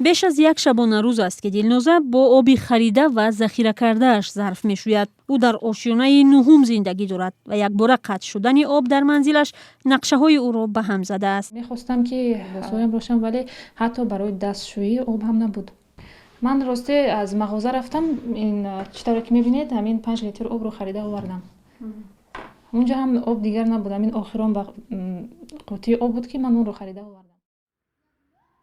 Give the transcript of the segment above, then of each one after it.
Беш аз як шабонарӯз аст, ки Дилноза бо оби харида ва захира кардааш зарф мешӯяд. Ӯ дар ошёнаи нуҳум зиндагӣ дорад ва якбора қатъ шудани об дар манзилаш нақшаҳои ӯро ба ҳам задааст. Мехостам, ки либосҳоям бошам, вале ҳатто барои дастшӯӣ об ҳам набуд. Ман росте аз мағоза рафтам, ин чӣ тавре ки мебинед, ҳамин 5 литр обро харида овардам. Унҷо ҳам об дигар набуд. Ҳамин охирон қутии об буд, ки ман онро харида овардам.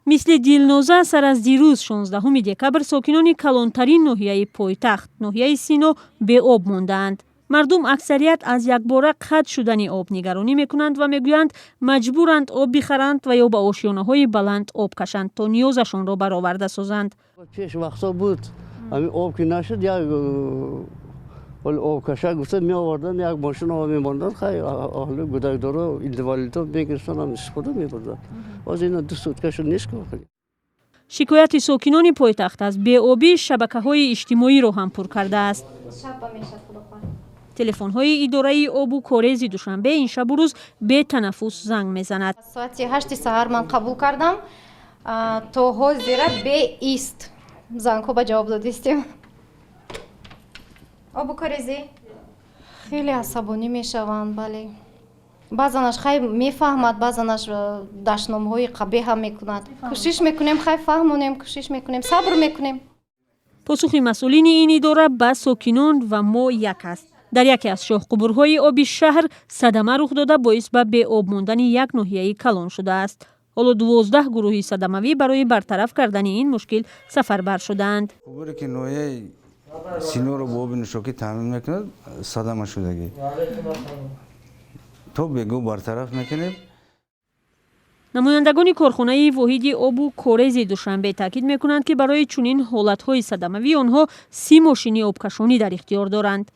Мисли Дилноза, сар аз дирӯз, 16 декабр, сокинони калонтарин ноҳияи пойтахт, ноҳияи Сино, беоб мондаанд. Мардум аксарият аз якбора қатъ шудани об нигаронӣ мекунанд ва мегӯянд, маҷбуранд об бихаранд ва ё ба ошёнаҳои баланд об кашанд, то ниёзашонро бароварда созанд. Пеш вақтҳо буд, ҳамин об ки нашуд, як обкаша гуфта меовардан, як мошин об мемонданд. Хай, аҳли гудакдоро, инвалидо мегирифтан, истифода мебурданд. Ҳозир ина 2 сутка шуд, нест. Шикояти сокинони пойтахт аз беобӣ шабакаҳои иҷтимоиро ҳам пур кардааст. Телефонҳои идораи обу корези Душанбе ин шабу рӯз бетанаффус занг мезанад. Соати 8-и саҳар ман қабул кардам, то ҳозира беист зангҳо ба ҷавоб додистем. Обу корезӣ хеле асабонӣ мешаванд, бале. Баъзанаш хай мефаҳмад, баъзанаш дашномҳои қабеҳ ҳам мекунад. Кӯшиш мекунем, хай, фаҳмонем, кӯшиш мекунем, сабр мекунем. Посухи масъулини ин идора ба сокинон ва мо як аст. Дар яке аз шоҳқубурҳои оби шаҳр садама рух дода, боис ба беоб мондани як ноҳияи калон шудааст. Ҳоло 12 гурӯҳи садамавӣ барои бартараф кардани ин мушкил сафарбар шудаанд. Қубуре ки ноҳияи Синоро бо оби нӯшокӣ таъмин мекунад, садама шудагӣ, то бегоҳ бартараф мекунем. Намояндагони корхонаи воҳиди обу корези Душанбе таъкид мекунанд, ки барои чунин ҳолатҳои садамавӣ онҳо 30 мошини обкашонӣ дар ихтиёр доранд.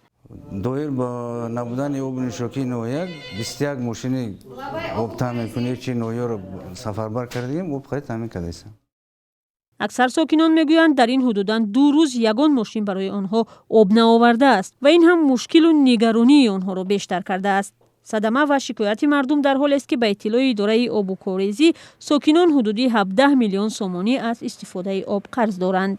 Доир ба набудани оби нӯшокии ноҳия, 21 мошини об таъминкунии ноҳияро сафарбар кардагим, об хари таъмин кардаистам. Аксар сокинон мегӯянд, дар ин ҳудудан 2 рӯз ягон мошин барои онҳо об наовардааст ва ин ҳам мушкилу нигаронии онҳоро бештар кардааст. Садама ва шикояти мардум дар ҳолест, ки ба иттилои идораи обу корезӣ, сокинон ҳудуди 17 миллион сомонӣ аз истифодаи об қарз доранд.